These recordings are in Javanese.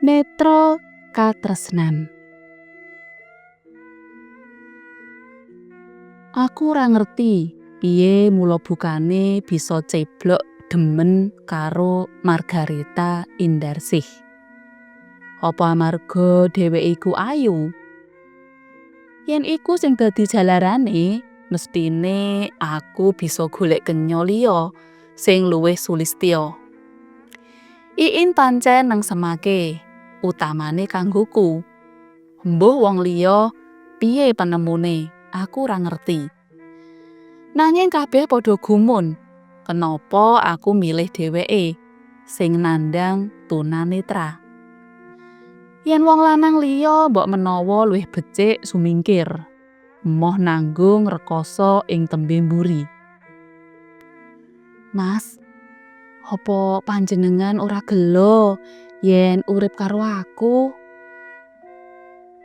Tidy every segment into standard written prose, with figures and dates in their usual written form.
Netra katresnan. Aku ora ngerti piye mula bukane bisa ceblok demen karo Margaretha Indarsih. Apa amarga dheweke iku ayu? Yen iku sing dadi jalarane, mestine aku bisa golek kenya liya sing luwih sulistya. Iin pancen nengsemake, utamane kanggoku. Mbuh wong liya piye penemune, aku ora ngerti. Nanging kabeh padha gumun, kenapa aku milih dheweke sing nandhang tunanetra. Yen wong lanang liya mbok menawa luwih becik sumingkir, emoh nanggung rekoso ing tembe mburi. Mas, apa panjenengan ora gelo yen urip karo aku?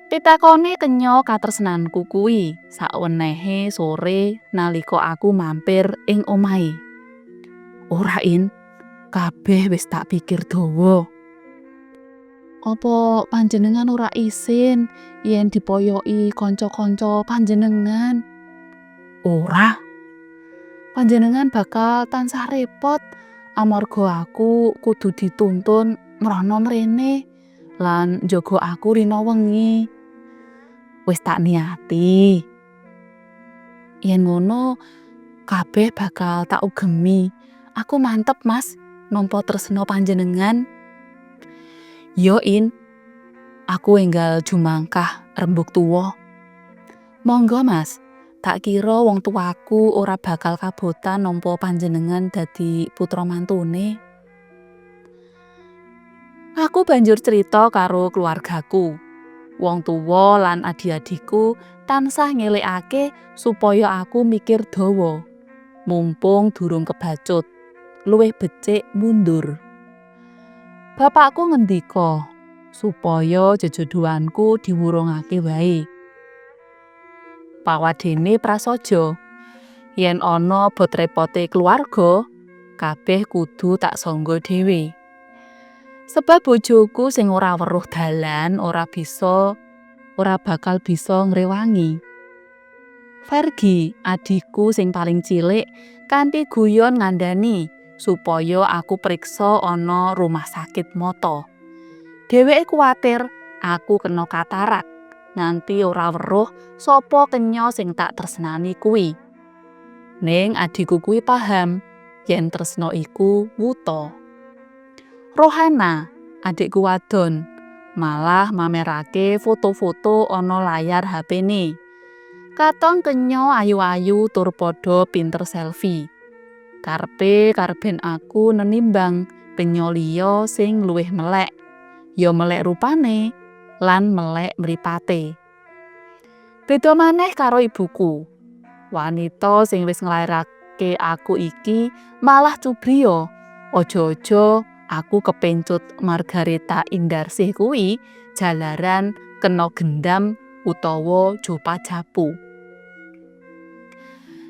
Pitakone kenya katresnanku kuwi sawenehe sore nalika aku mampir ing omahe. Ora In, kabeh wis tak pikir dawa. Apa panjenengan ora isin yen dipoyoki kanca-kanca panjenengan? Ora. Panjenengan bakal tansah repot amarga aku kudu dituntun mrono mrene lan njaga aku rina wengi. Wis tak niati. Yen ngono kabeh bakal tak ugemi. Aku mantep, Mas, nampa tresna panjenengan. Yo In, aku enggal jumangkah rembug tuwa. Monggo, Mas, tak kira wong tuaku ora bakal kabotan nampa panjenengan dadi putra mantune. Aku banjur crita karo keluargaku. Wong tuwa lan adi-adiku tansah ngelingake supaya aku mikir dawa. Mumpung durung kebacut, luwih becik mundur. Bapakku ngendika supaya jejodhoanku diwurungake wae. Pawadene prasaja, yen ana bot repote keluarga, kabeh kudu tak sangga dhewe. Sebab bojoku sing ora weruh dalan ora bakal bisa ngrewangi. Fergi, adhiku sing paling cilik, kanthi guyon ngandhani supaya aku priksa ana rumah sakit mata. Dheweke kuwatir aku kena katarak nganti ora weruh sapa kenya sing tak tresnani kuwi. Ning adhiku kuwi paham yen tresna iku wuta. Rohana, adikku wadon, malah mamerake foto-foto ana layar HP-ne. Katon kenya ayu-ayu tur padha pinter selfie. Karepe karben aku nenimbang kenya liya sing luwih melek, ya melek rupane lan melek mripate. Beda maneh karo ibuku. Wanita sing wis nglairake aku iki malah cubriya. Aja-aja aku kepencut Margaretha Indarsih kuwi jalaran kena gendam utawa jopa-japu.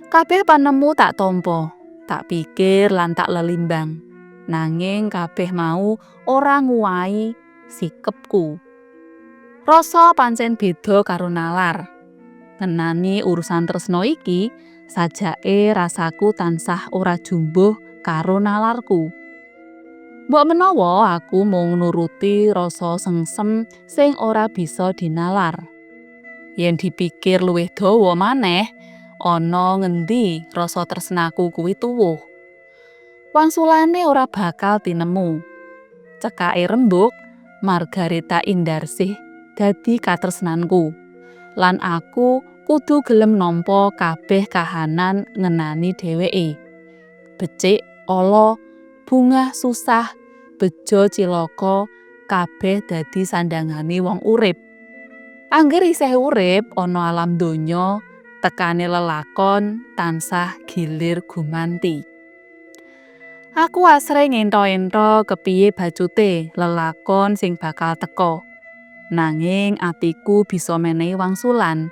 Kabeh panemu tak tampa, tak pikir lan tak lelimbang. Nanging kabeh mau ora nguwahi sikepku. Rasa pancen beda karo nalar. Ngenani urusan tresna iki, sajake rasaku tansah ora jumbuh karo nalarku. Mbok menawa aku mung nuruti rasa sengsem sing ora bisa dinalar. Yen dipikir luwih dawa maneh, ana ngendi rasa tresnaku kuwi tuwuh. Wangsulane ora bakal tinemu. Cekake rembug, Margaretha Indarsih dadi katresnanku. Lan aku kudu gelem nampa kabeh kahanan ngenani dheweke. Becik, ala, bungah susah, bejo cilaka, kabeh dadi sandangane wong urip. Angger isih urip ana alam donya, tekane lelakon tansah gilir gumanti. Aku asring ento-ento kepiye bacute lelakon sing bakal teka. Nanging atiku bisa menehi wangsulan.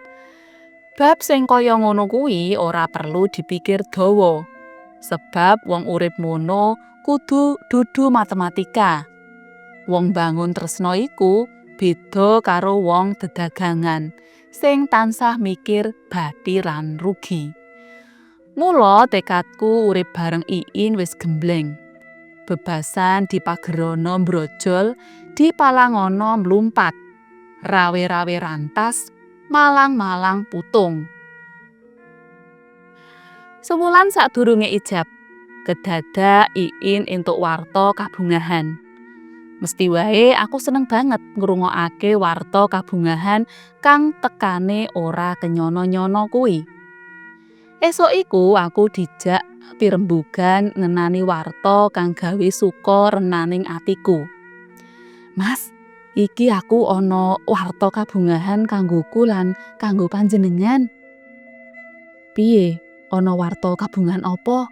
Bab sing kaya ngono kuwi ora perlu dipikir dawa. Sebab wong urip mono kudu dudu matematika. Wong bangun tresna iku beda karo wong dedagangan sing tansah mikir bathi lan rugi. Mula tekadku urip bareng Iin wis gembleng. Bebasan dipagerana mbrojol, dipalangana mlumpat. Rawe-rawe rantas, malang-malang putung. Sewulan sadurunge ijab, kedadak Iin entuk warta kabungahan. Mesti wae aku seneng banget ngrungokake warta kabungahan kang tekane ora kenyono-nyono kuwi. Esuk iku aku dijak pirembugan ngenani warta kang gawe suka renaning atiku. "Mas, iki aku ana warta kabungahan kanggoku lan kanggo panjenengan." "Piye? Ana warta kabungahan apa?"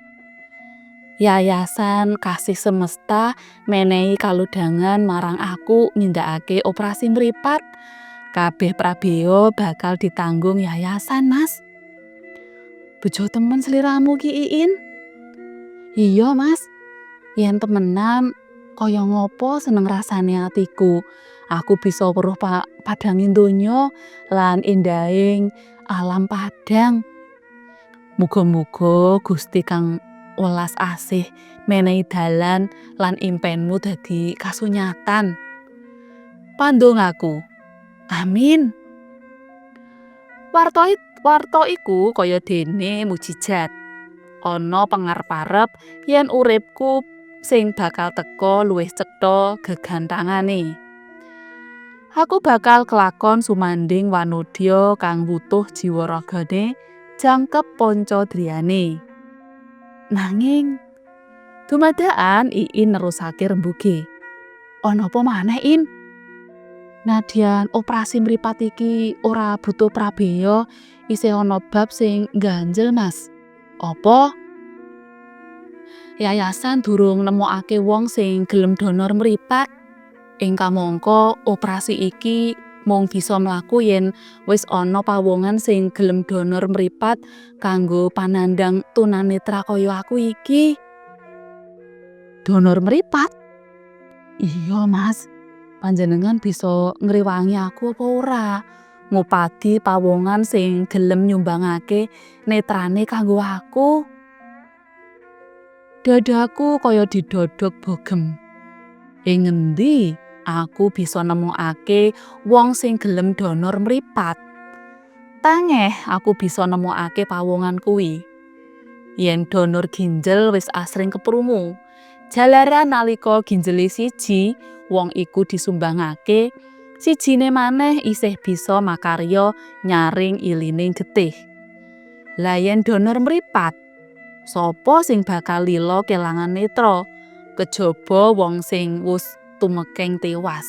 "Yayasan Kasih Semesta menehi kalodhangan marang aku nindakake operasi mripat. Kabeh prabeya bakal ditanggung yayasan, Mas." "Bejo temen sliramu ki, Iin." "Iya, Mas. Yen temenan kaya ngapa seneng rasane atiku. Aku bisa weruh padhange donya lan endahing alam padhang. Muga-muga Gusti kang welas asih menehi dalan lan impenmu dadi kasunyatan." Pandongaku. "Amin." Warta iku kaya dene mujijat. Ana pangarep-arep yen uripku sing bakal teka luwih cetha geganthangane. Aku bakal kelakon sumandhing wanodya kang wutuh jiwa ragane jangkep panca driyane. Nanging dumadakan Iin nerusake rembuge. "Ana apa maneh, In? Nadyan operasi mripat iki ora butuh prabeya, isih ana bab sing ngganjel, Mas." "Apa?" "Yayasan durung nemokake wong sing gelem donor mripat. Ing kamangka operasi iki mung bisa mlaku yen wis ana pawongan sing gelem donor mripat kanggo panandhang tunanetra kaya aku iki." "Donor mripat?" "Iya, Mas. Panjenengan bisa ngrewangi aku apa ora ngupadi pawongan sing gelem nyumbangake netrane kanggo aku?" Dadaku kaya didodok bogem. Ing ngendi aku bisa nemokake wong sing gelem donor mripat? Tangeh aku bisa nemokake pawongan kuwi. Yen donor ginjel wis asring keprungu. Jalaran nalika ginjele siji wong iku disumbangake, sijine maneh isih bisa makarya nyaring ilining getih. Lah yen donor mripat, sapa sing bakal lila kelangan netra kejaba wong sing wus tumekeng tewas?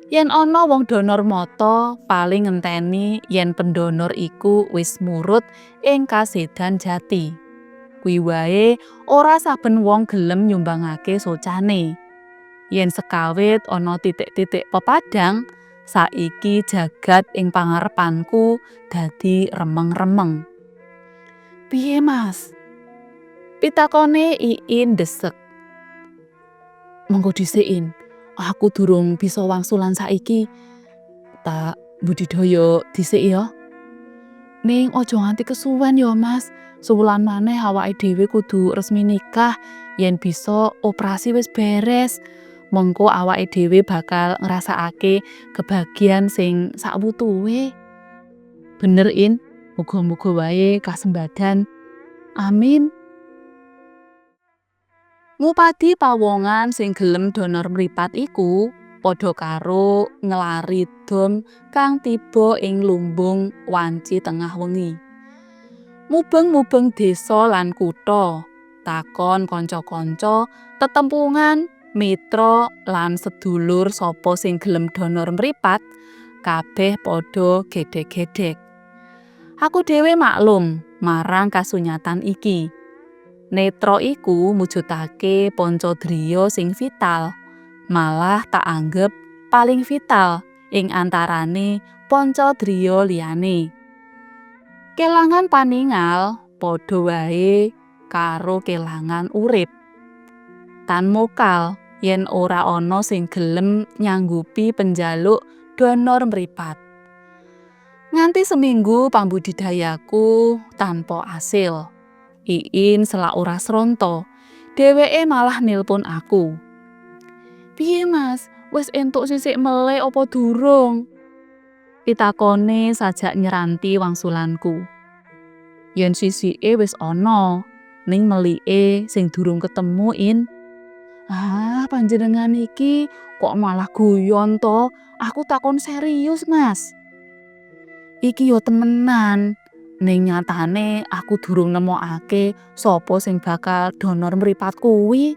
Yen ana wong donor mata, paling ngenteni yen pendonor iku wis murut ing kasedan jati. Kuwi wae ora saben wong gelem nyumbangake socane. Yen sekawit ana titik-titik pepadhang, saiki jagad ing pangarepanku dadi remeng-remeng. "Piye, Mas?" Pitakone Iin ndesek. "Mengko dhisik, In. Aku durung bisa wangsulan saiki. Tak budidaya dhisik ya. Ning aja nganti kesuwen ya, Mas. Sewulan maneh awake dhewe kudu resmi nikah. Yen bisa operasi wis beres. Mengko awake dhewe bakal ngrasakake kebahagiaan sing sakwutuhe." "Bener, In. Muga-muga wae kasembadan. Amin." Ngupadi pawongan sing gelem donor mripat iku padha karo nglari dom kang tiba ing lumbung wanci tengah wengi. Mubeng-mubeng desa lan kutha, takon kanca-kanca, tetempungan, mitra lan sedulur sapa sing gelem donor mripat, kabeh padha gedhek-gedhek. Aku dhewe maklum marang kasunyatan iki. Netra iku mujudake panca driya sing vital, malah tak anggep paling vital ing antarane panca driya liyane. Kelangan paningal padha wae karo kelangan urip. Tan mokal Yen ora ana sing gelem nyanggupi penjaluk donor mripat. Nganti seminggu pambudidayaku tanpa asil. Iin selak ora sronto. Dheweke malah nilpun aku. "Piye, Mas, wis entuk sisik melik apa durung?" Pitakone sajak nyranti wangsulanku. Yen sisike wis ana, ning melike sing durung ketemu, In. "Ah, panjenengan iki kok malah guyon to? Aku takon serius, Mas." "Iki yo temenan. Ning nyatane aku durung nemokake sapa sing bakal donor mripat kuwi."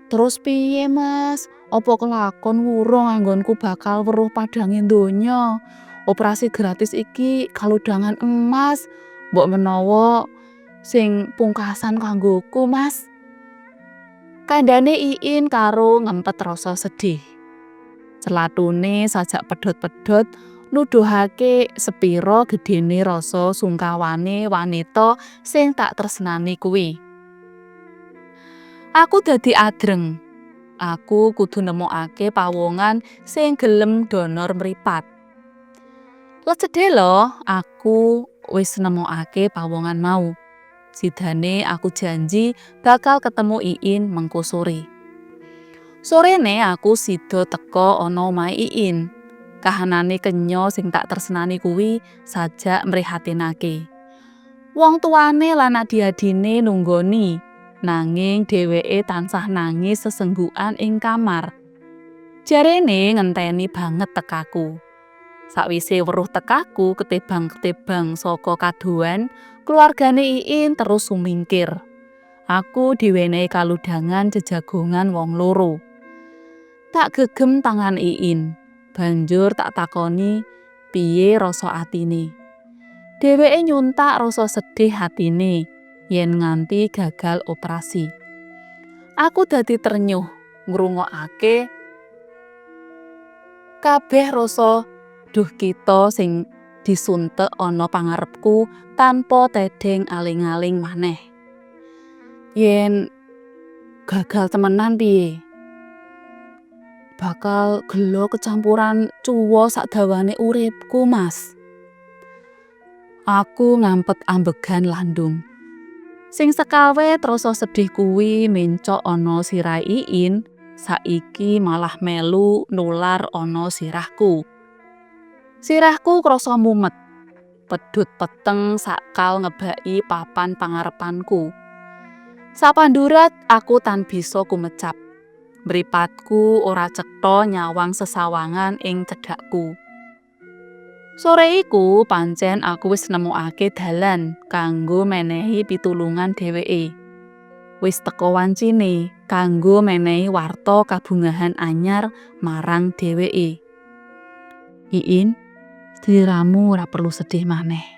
"Terus piye, Mas? Apa kelakon wurung anggonku bakal weruh padhange donya? Operasi gratis iki kalodhangan emas. Mbok menawa sing pungkasan kanggoku, Mas." Kandhane Iin karo ngempet rasa sedih. Celathune sajak pedhot-pedhot nuduhake sepira gedhene rasa sungkawane wanita sing tak tresnani kuwi. Aku dadi adreng. Aku kudu nemokake pawongan sing gelem donor mripat. Lecedhelo aku wis nemokake pawongan mau. Sidane aku janji bakal ketemu Iin mengko sore. Sorene aku sida teka ana omahe Iin. Kahanane kenya sing tak tresnani kuwi sajak mrihatinake. Wong tuane lan adi-adine nunggoni, nanging dheweke tansah nangis sesenggukan ing kamar. Jarene ngenteni banget tekaku. Sakwise weruh tekaku ketebang-ketebang saka kadohan, keluargane Iin terus sumingkir. Aku diwenehi kalodhangan jejagongan wong loro. Tak gegem tangan Iin, banjur tak takoni piye rasa atine. Dheweke nyuntak rasa sedih atine yen nganti gagal operasi. Aku dadi trenyuh ngrungokake kabeh rasa duhkita sing disuntek ana pangarepku tanpa tedheng aling-aling maneh. "Yen gagal temenan piye? Bakal gela kecampuran cuwa sakdawane uripku, Mas." Aku ngampet ambegan landung. Sing sekawet rasa sedih kuwi mencok ana sirahe Iin, saiki malah melu nular ana sirahku. Sirahku krasa mumet. Pedhut peteng sakal ngebaki papan pangarepanku. Sapandurat aku tan bisa kumecap. Mripatku ora cetha nyawang sesawangan ing cedhakku. Sore iku pancen aku wis nemokake dalan kanggo menehi pitulungan dheweke. Wis teka wancine kanggo menehi warta kabungahan anyar marang dheweke. "Iin, sliramu ora perlu sedih maneh."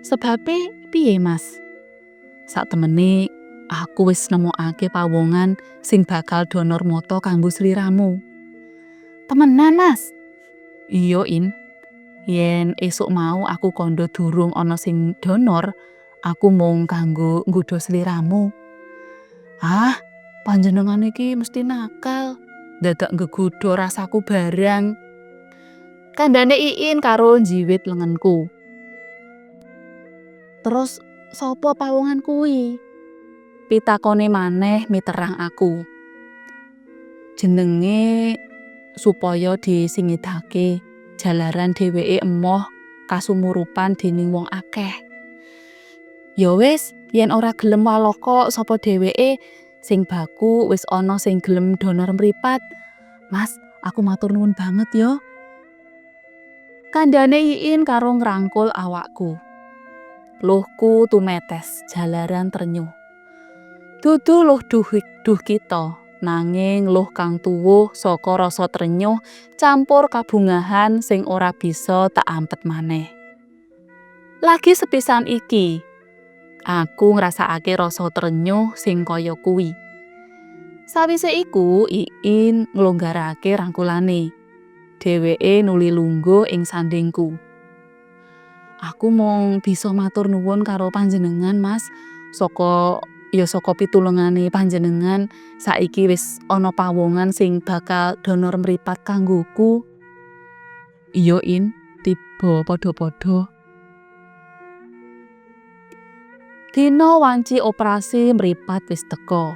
"Sebabe piye, Mas?" "Saktemene aku wis nemokake pawongan sing bakal donor mata kanggo sliramu." "Temenan, Mas?" "Iya, In. Yen esuk mau aku kandha durung ana sing donor, aku mung kanggo nggodha sliramu." "Ah, panjenengan iki mesti nakal, dadak nggegodha rasaku barang." Kandhane Iin karo njiwit lengenku. "Terus sapa pawongan kuwi?" Pitakone maneh miterang aku. "Jenenge supaya disingidake jalaran dheweke emoh kasumurupan dening wong akeh. Ya wis, yen ora gelem walaka sapa dheweke, sing baku wis ana sing gelem donor mripat. Mas, aku matur nuwun banget ya." Kandhane Iin karo ngrangkul awakku. Luhku tumetes jalaran trenyuh. Dudu luh duhkita, nanging luh kang tuwuh saka rasa trenyuh campur kabungahan sing ora bisa tak ampet maneh. Lagi sepisan iki, aku ngrasakake rasa trenyuh sing kaya kuwi. Sawise iku Iin nglonggarake rangkulane. Dheweke nuli lungguh ing sandingku. "Aku mung bisa matur nuwun karo panjenengan, Mas, saka Ya saka pitulungane panjenengan saiki wis ana pawongan sing bakal donor mripat kanggoku. Iya In, tiba padha-padha. Dina wanci operasi mripat wis teka.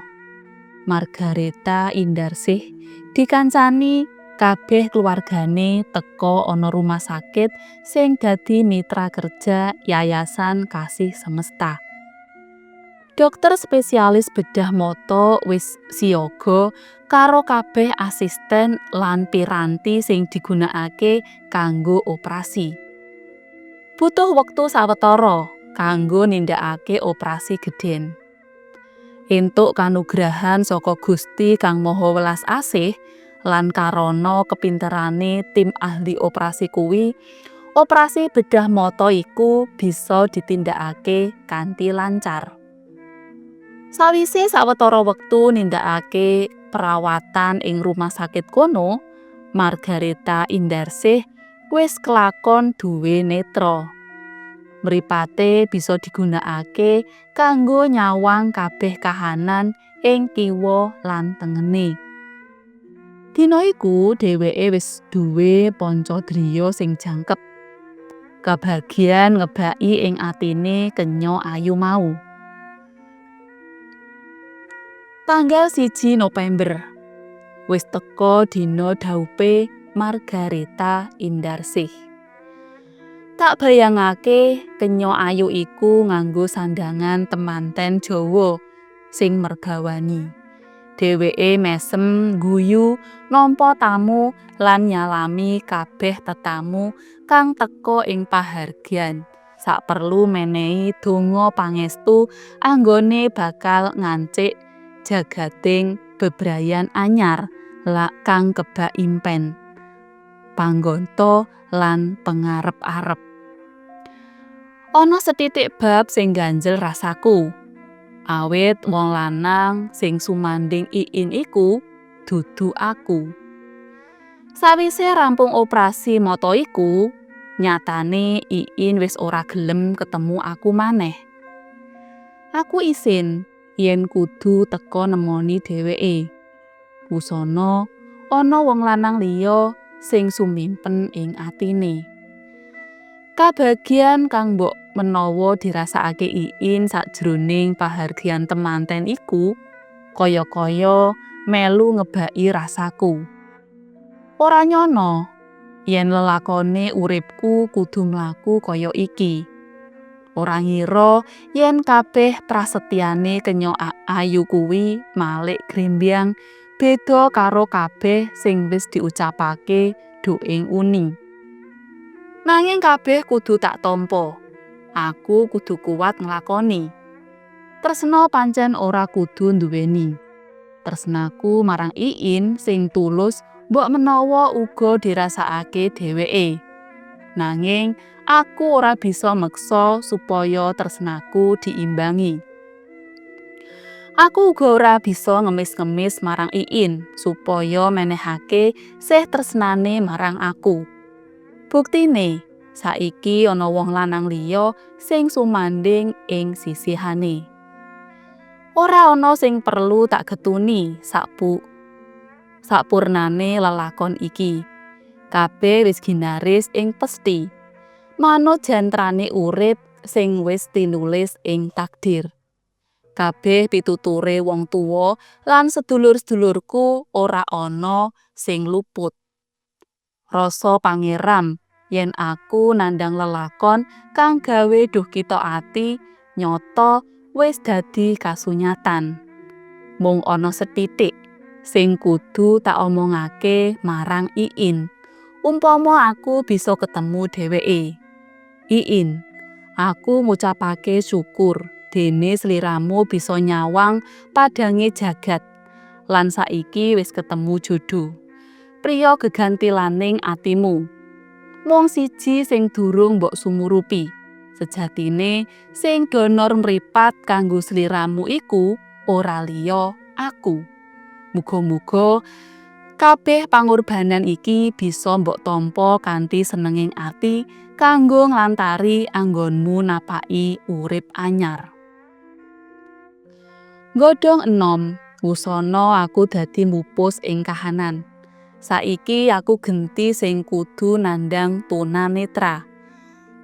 Margaretha Indarsih dikancani kabeh keluargane teka ana rumah sakit sing dadi mitra kerja Yayasan Kasih Semesta. Dokter spesialis bedah mata wis siaga karo kabeh asisten lan piranti sing digunakake kanggo operasi. Butuh wektu sawetara kanggo nindakake operasi gedhen. Entuk kanugrahan saka Gusti Kang Maha Welas Asih lan karana kepinterane tim ahli operasi kuwi, operasi bedah mata iku bisa ditindakake kanthi lancar. Sawise sawetara wektu nindakake perawatan ing rumah sakit kono, Margaretha Indarsih wis kelakon duwe netra. Mripate bisa digunakake kanggo nyawang kabeh kahanan ing kiwa lan tengene. Dina iku dheweke wis duwe panca driya sing jangkep. Kabagyan ngebaki ing atine kenya ayu mau. Tanggal 1 November wis teka dina dhaupe Margaretha Indarsih. Tak bayangake kenya ayu iku nganggo sandhangan temanten Jawa sing mergawani. Dheweke mesem guyu nampa tamu lan nyalami kabeh tetamu kang teka ing pahargyan. Saperlu menehi donga pangestu anggone bakal ngancik jagating bebrayan anyar kang kebak impen, panggonta lan pengarep-arep. Ana sethithik bab sing ganjel rasaku. Awit wong lanang sing sumandhing Iin iku dudu aku. Sawise rampung operasi mata iku, nyatane Iin wis ora gelem ketemu aku maneh. Aku isin yen kudu teka nemoni dheweke. Wusana ana wong lanang liya sing sumimpen ing atine. Kabagyan kang mbok menawa dirasakake Iin sajroning pahargyan temanten iku kaya-kaya melu ngebaki rasaku. Ora nyana yen lelakone uripku kudu mlaku kaya iki. Ora ngira yen kabeh prasetyane kenya ayu kuwi malik grembyang beda karo kabeh sing wis diucapake duking uni. Nanging kabeh kudu tak tampa. Aku kudu kuat nglakoni. Tresna pancen ora kudu nduweni. Tresnaku marang Iin sing tulus mbok menawa uga dirasakake dheweke. Nanging aku ora bisa meksa supaya tresnaku diimbangi. Aku uga ora bisa ngemis-ngemis marang Iin supaya menehake sih tresnane marang aku. Buktine, saiki ana wong lanang liya sing sumandhing ing sisihane. Ora ana sing perlu tak getuni sapurnane lelakon iki. Kabeh wis ginaris ing pesthi. Manut jantrane urip sing wis tinulis ing takdir. Kabeh pituture wong tuwa lan sedulur-sedulurku ora ana sing luput. Rasa pangeram yen aku nandhang lelakon kang gawe duh kita ati nyata wis dadi kasunyatan. Mung ana sethithik sing kudu tak omongake marang Iin. Umpama aku bisa ketemu dheweke. Iin, aku ngucapake syukur dene sliramu bisa nyawang padhange jagat lan saiki wis ketemu jodoh. Priya gegantilaning atimu. Mung siji sing durung mbok sumurupi. Sejatine sing donor mripat kanggo sliramu iku ora liya aku. Muga-muga kabeh pangorbanan iki bisa mbok tampa kanthi senenging ati kanggo nglantari anggonmu napaki urip anyar. Nggodhong enom, wusana aku dadi mupus ing kahanan. Saiki aku genti sing kudu nandang tunanetra.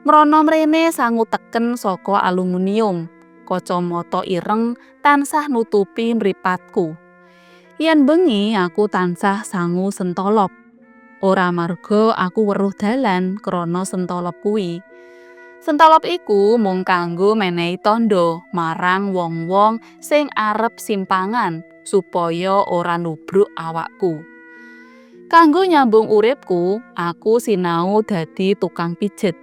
Mrono mrene sangu teken saka aluminium, kacamata ireng tansah nutupi mripatku. Yen bengi aku tansah sangu sentolop. Ora marga aku weruh dalan krana sentolop kuwi. Sentolop iku mung kanggo menehi tandha marang wong-wong sing arep simpangan supaya ora nubruk awakku. Kanggo nyambung uripku, aku sinau dadi tukang pijet.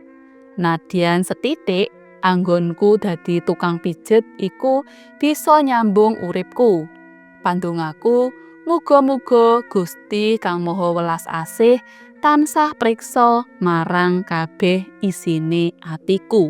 Nadyan sethithik, anggonku dadi tukang pijet iku bisa nyambung uripku. Pandongaku, muga-muga Gusti Kang Maha Welas Asih tansah priksa marang kabeh isine atiku.